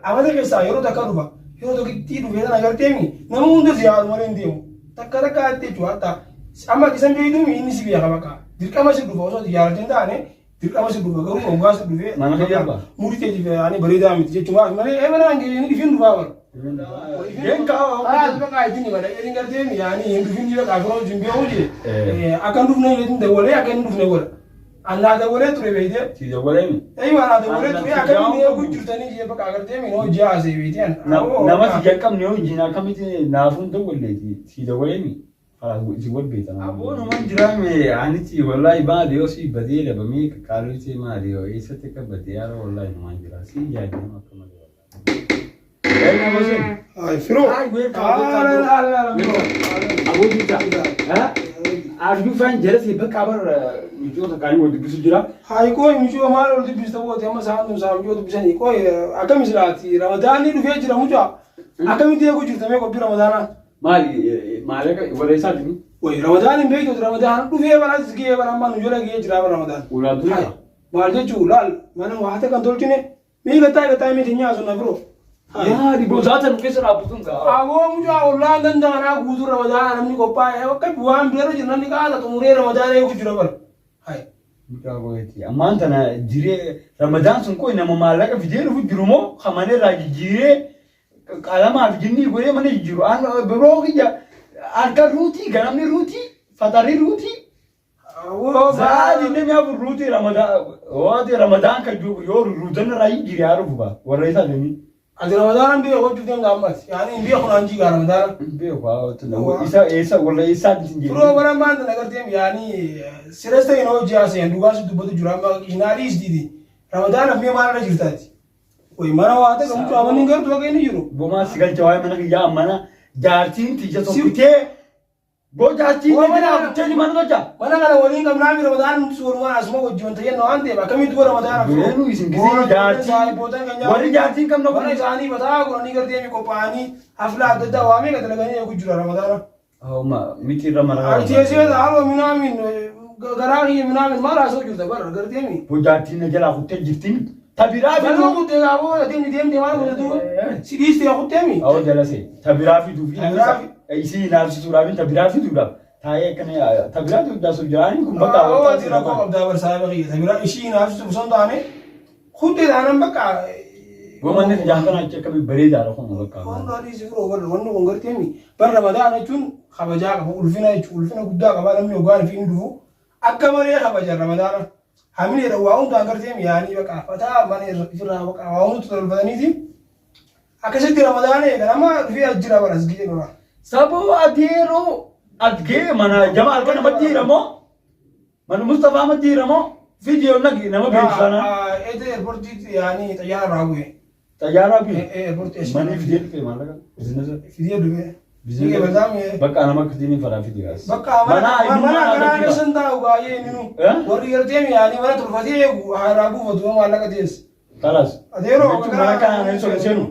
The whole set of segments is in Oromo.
Amata keessaa yeroo takka dhufa. Yeroo tokkitti dhufee sana agarteemi nama hunda ziyaaru malee hin deemu. Takka takka jettee jechuudha. Hatta amma isan beektuumi inni si beeka bakka. Dirqama si dhufa osoo ziyaarate hin taane dirqama si dhufa garuu hoggaa si dhufee Mana kiyya abbaa. murii teetiif ani bareedaa miti jechuumaaf malee ee mana hangee inni dhufin dhufaa bara. Deemkaa. Karaa bakka ittiin himata inni garteemi yaani hin dhufin ni bakka firoo hin beeku jee. Akka hin dhufne hin dawwalee akka hin dhufne godha. Annaa dawwalee ture beeytee. Si dawwaleemi. Eeywa anaa dawwalee ture akka inni eeguu jirtanii jee bakka agartee minoo ji'a asee beeytee. Nama si jalqabne wajjin akkamitti naafuun dawwalleeti si dawwaleemi. Si wal beektan. Aboo numan jiraame aniti wallahi maali yoo si badee dhabamee qaqqaaluu ta'e maali yoo eessatti akka badee yaara wallahi numan jira si yaadde nama akka malee wallahi. Eenyu gosin? Ay firoo. Ay, welcome, welcome, bro. Aboo jirta. Are you fine? Jealous bakka bar michoota kaanii wal dubbisu jira. Hayi qoy mucoo maal ol dubbista boote amma isaan tun isaa mucoo dubbisanii qoy akkami silaati ramadaanni dhufee jira mucaa akkamitti eeguu jirta mee qophii ramadaanaa. Maali maallaqa warra isaati ni? Way ramadaan hin beektu ramadaan dhufee bara as ga'ee bara amma nu jala ga'ee jira bara ramadaan. Ulaa dura. Maal jechuu laal mana waa ta'e kan tolchine mee gattaa gattaa mee tinyaa sun na biroo. Maali gosaata nu keessa dhaabbatuun gaa. Aboo mucaa ollaan danda'anaa guutuu ramadaanaa namni qophaa'e akka waan bira jiru namni qaala xumuree ramadaana eegu jira bara. Hayi. Mucaa gooti. Ammaan tana jiree ramadaan sun qoy nama maallaqa fidee dhufu jiru moo kan mana irraa jijjiiree qalamaa fi jinnii godhee mana jijjiiru. An biroo kiyya harka ruutii ganamni ruutii faxarri ruutii. Sa'aa 24 ruutii ramadaan waati ramadaan kan jiru yoo ruutan irraa jijjiiree haa dhufu baa warra isaa deemii. Ati ramadaana hin beeku hojii deemta ammas. Yaani hin beeku naan jigaa ramadaana. Beeku haa isa eessa warra eessaa isin Firoo jedhu. bara maanta nagartee yaani siresta hin hojii haasa'an dhugaa si dubbatu jira amma qinaarii isdiiti. Ramadaana mee maal irra jirtaati? Way mana waa ta'e mucaa manni gartuu akka inni jiru. Bomaa si galcha waa'ee mana kiyyaa mana jaartiin tiyya tokkitee boo jaartiin Waa mana- tiyya kuttee mana tolcha. Mana kana waliin qabnaa fi ramadaan nuti walumaan asuma wajjin wanta jenna waan ta'eef akkamitti dura ramadaana Dureenuu isin gisee jaartii warri jaartiin qabna Mana kun. isaanii mataa godhanii gartee qophaa'anii hafla adda addaa waa meeqa dalaganii eegu jira ramadaana. Oma miti irra mara. Ati haaloo minaamin garaa kiyya minaamin maal haasa'u jirta bara gartee mi. Boo jaartiin na jalaa kuttee jirtiin. Tabiraa Bal'oo fiduu. kuttee gaafoo deemte deemte maal godhe duuba si dhiistee kuttee mi. Awwa jalase tabiraa fiduu fi Tabiraa isii naafsisuudhaaf tabiraa fiduudhaaf taa'ee akkana tabiraa fiduudhaaf sun jiraanii kun bakka Awwa hawwataa ati rakkoo qabdaa bar saahiba kiyya tabiraa ishii naafsisu osoo hin taane kuttee taanan bakka. Gomanni ijaan kana achi akkamii bareedaadha kun bakka. Wanni adiis biroo barra wanni kun gartee mi bar ramadaan jechuun kabajaa qaba ulfina jechuun ulfina guddaa qaba namni hoggaan fi hin dhufu akka malee kabajan ramadaana. Hamileedha waa hundaan gartee mi yaanii bakka fataa mana irraa bakka waa hundatu tolfataniiti. Akkasitti ramadaana eegan amma dhufee as jira bara as ga'ee dura. Saboo adeeroo adgee mana jama halkan namatti hiramoo mana Mustafaa matti hiramoo fiidiyoo nagi nama beeksisana. Eeda eerpoortiitti yaanii xayyaara irraa bu'e. Xayyaaraa fi Eerpoortii as manni fidee dhufe maallaqa bizinasa. Fidee dhufe. Fidee bataam Bakka nama akkasiin hin faraa fidee gaas. Bakka mana mana kanaa keessa hin taa'u baay'ee inni nu. Warri gartee yaanii mana tolfatee eegu haaraa buufatu maallaqa teessa. Kalas. Adeeroo Jechuun mana kanaan hin sola seenu.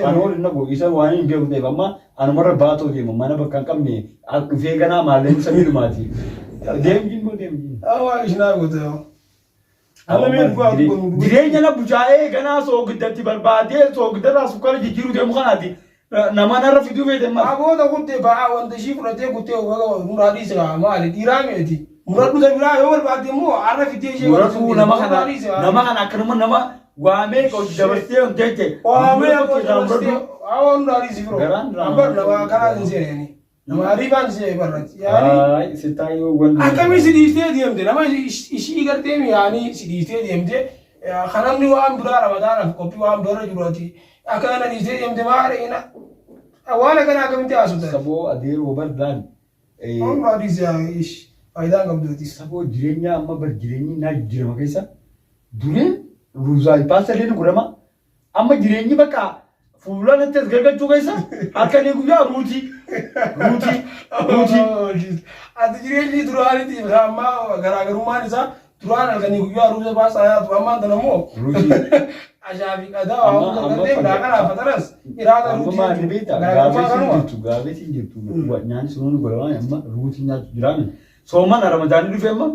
Ani waliin nagu isa waan hin beeku ta'eef amma anumarra baatoo deema mana bakka hin qabne as dhufee ganaa maallaqni samiidhumaati. Deem jimboo deem jimboo. Awwaa ishinaa goota. Amma mee dhugaa dhugaa Jireenya na bucaa'ee ganaa soogiddatti barbaadee soogiddarraa sukkaara jijjiiruu deemu kanaati. Nama narra fiduu feete amma. Aboota kuttee ba'aa wanta ishii fudhatee kuttee muraa dhiise maali dhiiraa meeti. Muradhu ta biraa yoo barbaadde immoo har'a fiddee ishee Muradhuu nama kana nama kana akkanuma nama waamee hojii dabarsitee hin teette. Waamee Muradhuu irraa muradhuu. Awwa muraa dhiisi firoo. Garaan irraa Ambar nama kanaa hin seenani. Nama ariifaan si barratti. Yaani Ay, sittaayoo wanti. akkamii si dhiistee deemte nama ishii gartee yaani si dhiistee deemte kan namni waan biraa ramadaanaaf qophii waan biraa jiru ati akka kana dhiistee deemte maal ina waan akkana akkamitti haasofta. Saboo adeeroo bardaan. Waan biraa dhiisi ish faayidaan qabdu ati. Saboo jireenya amma bar jireenyi naa jijjiirama keessa duree ruuzaa paastallee ni gurama. Amma jireenyi bakka fuula natti as gargalchuu keessa halkanii guyyaa ruutii ruutii ruutii. Ati jireenyi duraaniitiif kan ammaa garaagarummaan isaa duraan halkanii guyyaa ruuza baasaa nyaatu ammaan tana immoo Ruutii. ashaa fi qadaa waa Amma- hunda amma gartee fagga- biraa kanaaf fataras iraada Amma ruutii maal beektaa? Garaagarummaa Gaafeetiin kanuma. jirtu gaafeetiin jirtu nyaanni sunuun godhamaa amma ruutii nyaatu jiraame. Soomana ramadaanii dhufe amma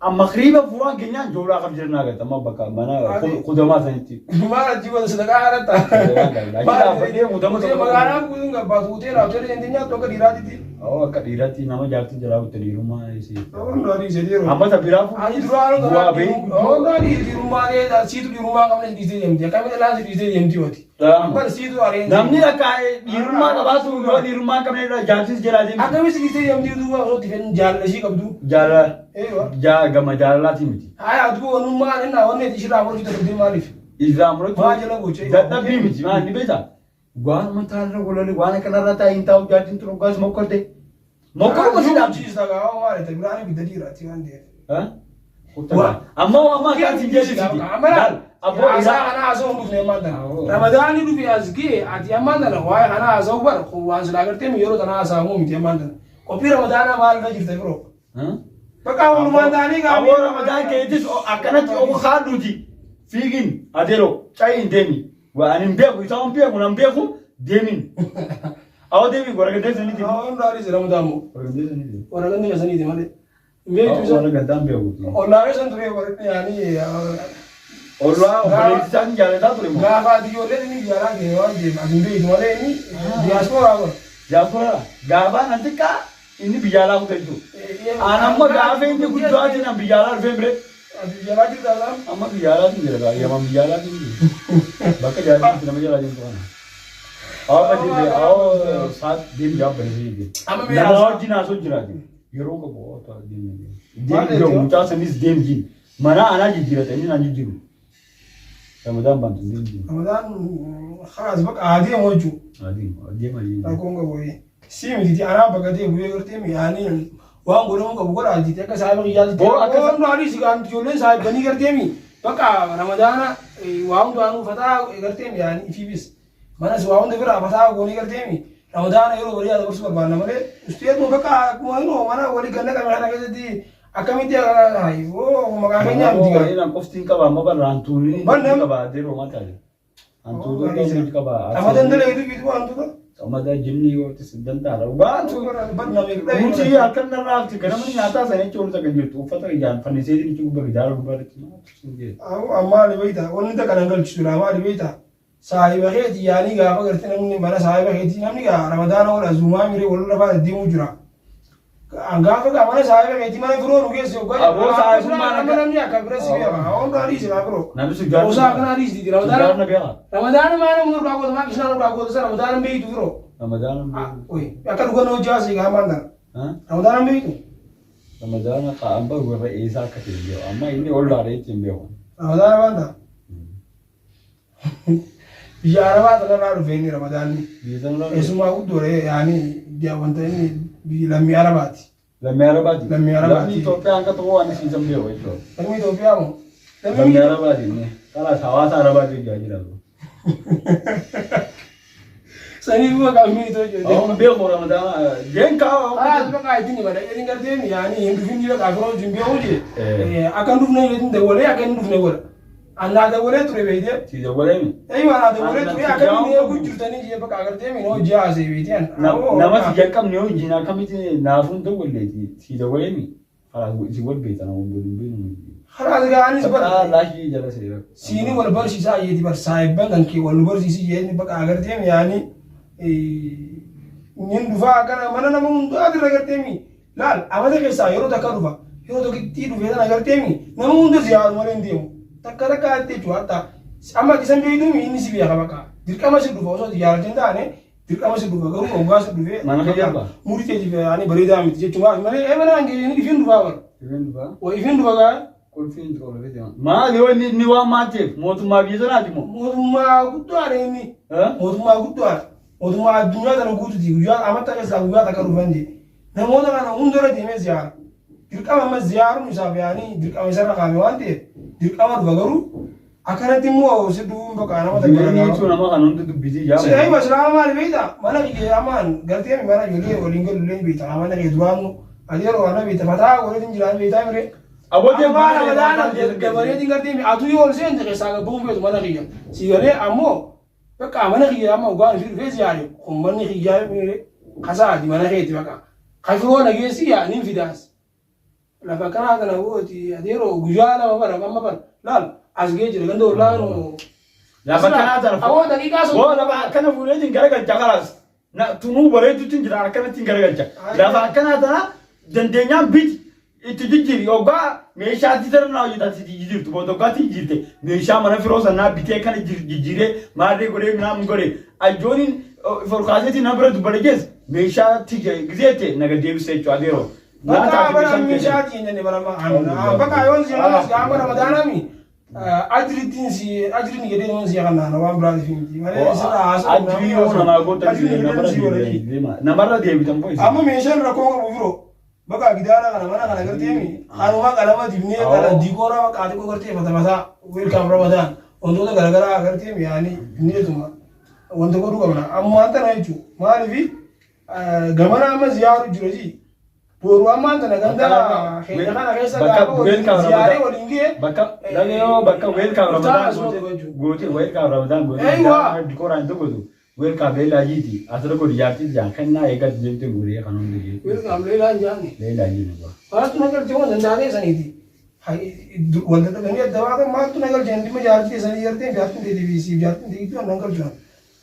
Amma kriiba fuuraan keenyaan joolaa kam jiran agarta amma bakka mana kudamaa sanitti. Maal achi goota sadaqaa kadhatta. Achi dhaabbadhee mudama tokko. Magaalaa guutuun gabbaatu hoteela hoteela seentee nyaattu akka dhiiraatitti. Oo akka dhiiraatti nama jaartii jalaa kutte dhiirummaa isii. Hundi adii isa dhiiroo. Amma ta biraa Ani duraanuu bu'aa bahii Hundi adii dhiirummaa ta'ee siitu dhiirummaa qabne si dhiistee deemti. Akkamitti dhalaa si dhiistee deemti yooti. Amma siitu areen. Namni akka dhiirummaa qabaatu yoo dhiirummaa hin qabne irraa jaartis jalaa deemti. Akkamitti si dhiistee deemti duuba osoo itti fedhin jaalala ishii qabdu. Jaalala Eewa. jaa gama jaalalaati miti. Haya duuba wanummaa inni wanni ati ishirraa murtii tokko maaliif? Irraa murachuu Maa jala gochee? dadhabbii miti maal ni beektaa? Waan mataarra golole waan akkanarra taa'ee hin taa'u jaartiin tun hoggaas mokkorte. Mokkoruma si dhaabdi. Ciista gaa maali ta'e biraan ibidda dhiiraati waan ta'eef. Amma amma akka ati jeesisiti. Abboo Haasaa isaa kana haasa'uu hin dhufne ammaan tana. Ramadaanni dhufe as ga'e ati ammaan tana waa'ee kana haasa'uu bara kun waan silaa gartee yeroo tana haasa'amuu miti ammaan tana. Qophii Ramadaanaa maal irra jirta biroo? Bakka walumaan ta'anii gaa. Aboo Ramadaan keetis akkanatti ogu kaadhuuti. Fiigin adeero cayiin deemi. Waan hin beeku isaa hin beeku nan beeku deemin. Awwa deemi warra saniiti. Waan gaarii Ramadaan moo? Warra saniiti. Warra ganda saniiti malee. Hin beektu isa. Warra gandaan beekuuti. Ollaa keessan ture warri yaanii Ollaa obboleessi isaan jaalataa ture moo? gaafa ati ijoollee inni biyya alaa deeme waan deeme ati hin beektu malee inni diyaaspooraa bara. Jaaspooraa gaafaan an xiqqaa inni biyya alaa kuta jechuudha. An amma gaafa inni guddaatiin an biyya alaa dhufee bire. Ati biyya alaa jirta alaa? Amma biyya alaatiin jira gaa yaman biyya alaatiin jira. Bakka jaalatiin nama jalaa deemtu kana. Awwa badii awwa saat deemi jaabba deemi. Amma mee Nama haasaa- wajjin haasoo jiraati. Yeroo qabu awwa deemi. Maal Deemi jechuudha? jiru mucaa sanis deemi jiru. Mana anaa jijjiirata inni naan jijjiiru. Ramadaan baantu deemi jiru. Ramadaan khalaas bakka adeemu jechuudha. Adeemu adeema adeema. Rakkoon qabu wayii. Si miti anaa bakka ta'e bu'ee gartee mi'aanii waan godhamuu qabu godhaa jette akka saahiba kiyyaatti. Boo akka Waan du'aanis gaan ijoolleen saahibanii gartee mi bakka Ramadaana waa hundaanuu fataa gartee mi'aanii ifiifis manas waa hunda bira fataa goonii gartee mi Ramadaana yeroo bareedaa dabarsuu barbaanna malee usteetuma bakka akkuma inoo mana walii ganna qabne kana keessatti akkamitti oo maqaa keenyaa miti gaa. Inni qoftiin qaba amma barra hantuunni Banna- qaba adeeroo mataa jira. Hantuunni qaba. Amma dandala hedduu bituu hantuuta. Qamada jinni yoo ta'e danda'a. Baatu nuti halkan narraa ganamni nyaataa sana jechuun kan jirtu uffata ijaan fannisee jechuun gubbaa gidaara gubbaa irratti maaltu sin jedhe. Amma beektaa wanni takka nan galchisu maali beektaa saahiba keeti yaanii gaafa gartee namni mana saahiba keeti namni gaa ramadaana ola zuumaa miree walirra faana deemuu jira. Gaafa gaa mana saahiba keeti mana firoo nu geesse hoggaa Aboo saahibummaan akka namni akka bira si beeka waan gaarii si firoo. Namni sujjaarri. Osaa akkana adiis didi ramadaana Sujjaarri na beeka. ramadaana maana umur kaa goota maa kisnaa kaa goota sa ramadaana beeytu firoo. Ramadaana. Oye akka dhugan hojii asii gaa maan tana ramadaana beeytu Ramadaana qaama warra eessaa akka ta'e hin beeku. Amma inni ol laala jechuun hin beeku. Ramadaana maan ta'a. Biyya Arabaa tanarraa dhufe inni Ramadaanni. Biyya sanarraa dhufe. Keessumaa guddoodha yaani wanta inni biyya lammii Arabaati. Lammii Arabaati. Lammii Arabaati. Lammii Itoophiyaa hanga tokko waan isiisan beeku jechuudha. Lammii Itoophiyaa moo? Lammii Arabaati inni. Kalaas hawaasa Arabaati hojjaa jiraatu. Saniif maqaan lammii Itoophiyaa. Awwan beeku Ramadaana. Jeen kaa. Kalaas maqaa ittiin himata. Inni gartee yaani hin dhufin jira kaafiroo hin beeku jee. Akka hin dhufne jedhin dawwalee akka hin dhufne godha. Annaa dawwalee ture beeytee. Si dawwalee mi? Eeyyuu anaa dawwalee ture akka inni eeguu jirtanii jee bakka agartee minoo ji'a asii beeytee. Nama si jalqabne wajjin akkamitti naafuun dawwalleeti si dawwalee mi? Kalaas si wal beektan wal waliin beeknu. Kalaas gaanis Bakka bara. laashii jala seera. Siini wal barsiisaa yeeti bar saahibban kan kee wal barsiisi yeeti bakka agartee yaani nin dhufaa akkana mana nama hundaa irra agartee mi laal amata keessaa yeroo takka dhufa yeroo tokkitti dhufee sana agartee mi nama hunda ziyaaru malee hin deemu takka takka jettee jechuudha hatta amma isan beektuu mi inni si beeka bakka dirqama si dhufa osoo ziyaarratti hin taane dirqama si dhufa garuu hoggaa si dhufee Mana kee jabaa? murii teetiif yaani bareedaa miti jechuudha malee ee mana hangee inni ifin dhufaa bara Ifin dhufaa. waa ifin dhufa gaa Qulfiin qoolfite. Maali yoo inni inni waan maal ta'eef mootummaa biyya sanaati moo? Mootummaa guddaadha inni. Mootummaa guddaadha. Mootummaa addunyaa tana guututi. Guyyaa amata keessaa guyyaa takka dhufan jee. Namoota kana hundarra deemee ziyaara. Dirqama amma ziyaaruun isaaf yaanii dirqama isarra kaa'ame waan ta'eef dirqama dhufa garuu akkanatti immoo si dhufuun bakka nama takka Jireenya jechuun nama kan hundi dubbisii Si jaamu. aywa islaama maali beektaa? Mana kiyya amaan gartee mana ijoollee waliin galu illee beektaa. Mana kiyya duraanuu ati yeroo ana beekta fataa waliin jiraan beektaa miree. Abootiin Amma mana Ramadaana keessaa dabareetiin gartee atuu yoo ol seente keessaa gabbuun feetu mana kiyya. Si galee ammoo bakka mana kiyya amma dhugaan fi dhufee siyaare kun manni kiyyaa kasaati mana keeti bakka. Kafiroo nageessi yaa nin fidaas. Lafa kanaa kana booti adeeroo guyyaa 2 bara amma bara laal as ga'ee jira ganda ollaa nu. Lafa kanaa tana Aboo daqiiqaa Boo lafa akkana fuudheetiin garagalcha kalaas. Na tunuu bareeduutiin jira akkanattiin garagalcha. Lafa akkanaa tana dandeenyaan biti itti jijjiiri hoggaa meeshaa itti sarara hojjetaa itti jijjiirtu booda hoggaa itti jijjiirte meeshaa mana firoo sanaa bitee kana jijjiiree maarree godhee minaamin godhee ajjooniin forkaaseetiin na bira dubbadhe jees meeshaa tiyya gizeette naga deebisee jechuudha adeeroo. Bakka bara meeshaa tiin jenne bara ma. Bakka yoon si malas gaafa ramadaanami ajrittiin si ajriin jedhee yoon si kanaan waan biraatiif miti. Malee sirra haasa'u. Ajrii yoo namaa gootan namarra deebitan boyisa. Amma meeshaan rakkoo qabu biroo. Bakka gidaara kana mana kana garteemi kanuma qalama dibnee kana diikooraa bakka xiqqoo gartee fatafataa welcome Ramadaan wantoota garaagaraa garteemi yaani binneetuma wanta godhuu qabna. Ammaan tana jechuudha. Maaliif gamana amma ziyaaru jira ji. Boru ammaan tana ganda keenya kana keessa gaafa waliin ziyaaree waliin ga'e. Bakka dhagayoo bakka welcome Ramadaan goote welcome Ramadaan goote dikooraan tokkotu welcome leelaa jiiti asirra godhi jaartii jaan kennaa eegas deemtee godhee kan hundi jee. Welcome leelaa jaanni. Leelaa jiiti. Maaltu na galche waan danda'ee saniiti. Wanta dhaqanii adda baatan maaltu na galche dhimma jaartii sanii gartee jaartiin deebiisiif jaartiin deebiitu nan galchu.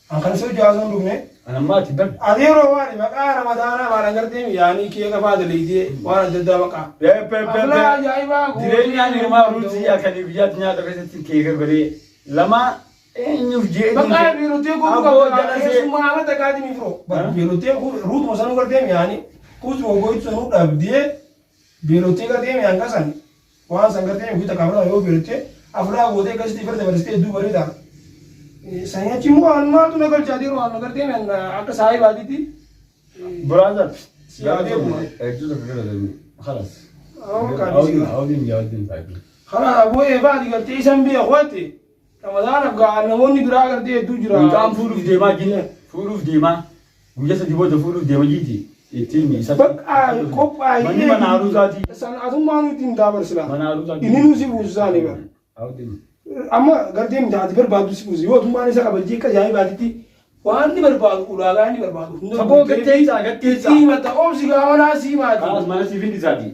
An kan soo jaasuun dhufne. Anammaati bar. Ati yeroo maali maqaa Ramadaanaa maal agartee yaanii kee qafaa daleeytee waan adda addaa maqaa. Aflaa ajaa'ibaa Jireenyaan hirmaa ruuzii akkanii biyyaatti nyaata keessatti keeka godhee lama eenyuuf jee. Maqaa biirotee guutuu qabda keessumaa haala takaatii mi firoo. Biirotee ruutuma sanuu gartee mi'aanii kuusuma goitu sanuu dhabdee biirotee gartee mi'aan kasan waan san gartee guuta qabna yoo biirotee aflaa gootee akkasitti farda baristee hedduu bareeda. Sanii achi immoo waan maaltu na galchaa jiru waan gartee mi'aan akka saahibaatitti. Brother. Si yaadee kuma. Hedduu tokko galatoomi. Khalas. Awwaa Awdiin yaaddiin taa'e. Karaa aboo eebaa gartee isan beeku waatti. Ramadaanaaf gaa namoonni biraa gartee hedduu jira. Mucaan fuudhuuf deemaa jira. Fuudhuuf deemaa. Guyyaa 3 booda fuudhuuf deema jiiti. Ittiin isa. Bakka qophaa'ee. Manni mana haruusaati. San atummaa nuti hin daabarsila. Mana haruusaati. Inni nuti buusisaani bara. Awdiin. Amma gartee miti ati barbaaddu si buusi. Yoo atummaan isa kabajjee akka ajaa'ibaatitti waan inni barbaadu ulaagaa inni barbaadu hunda Fagoo gattee isaa gattee isaa. Itti himata oomsi gaafanaa sii maati. Kaas mana siif hin isaati.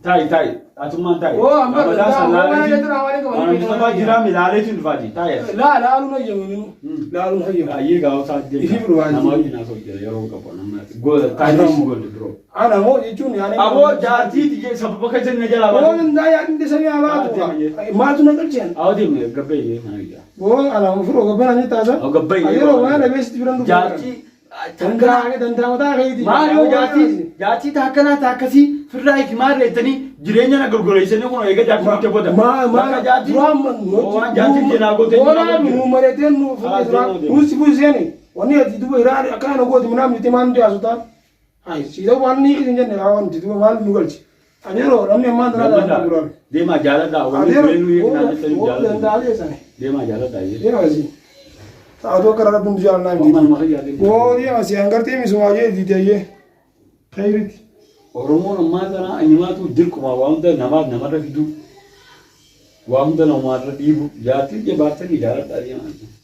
Taa'i taa'i atummaan taa'i. Oo, amma Ramadan danda'a, san waan laaleetiin- jedhu waan qaban Mana Mustafaa jiraa milaaleetiin dhufaati. Taa'i as. Laa laaluun hayyamu inni laaluun hayyamu. Ayyee gaa'osaa deema. Ifi dhugaa Nama wajjin haasa'u jira yeroo qabu nama. Gooda taa'i goolli biroo. Ana moo jechuun yaani. Aboo jaartii tiyya sababa keessa na jalaa Oo baate. danda'a yaadni samii haa baatu. Maaltu na galcheen? Awwa deemne gabbayyee mana giddaa. Oo ana furoo gabbana ni taasa. Oo gabbayyee. Yeroo waan dhabeessitti biran dhufu. Jaartii Danda'a danda'a mataa keetii. Maal yoo jaartii jaartii taakkanaa taakkasii firraa hiiki maal reettanii jireenya na golgoleessanii kun eega jaartii gootee booda. Maa maa Bakka jaartii duraan waan jaartii jenaa gootee Woonaa nu mareetee nu Haa, fuudhee deemu, nu si buuseeni. Wanni ati duba hiraari akkana na gooti minaa miti maal nuti haasota. Hai si ta'u waan ni hin jenne haa wanti duba maal nu galchi. Ani yeroo namni ammaan dura dhala duraan. Deemaa jaaladhaa wanni Adeero dureenuu eegnaa jettanii danda'a jaaladhaa. deessani. Deemaa jaaladhaa jee. Deema si. Ta'atu akka rabbiin jaalannaa miti. Waan nama yaadee. Woo deema si hangartee misumaa jee diidayyee. Khayritti. Oromoon ammaa kana anyumaatu dirquma waa hunda namaaf namarra fiduu waa hunda namarra dhiibu jaartii jabaattanii jaaladhaa deemaa.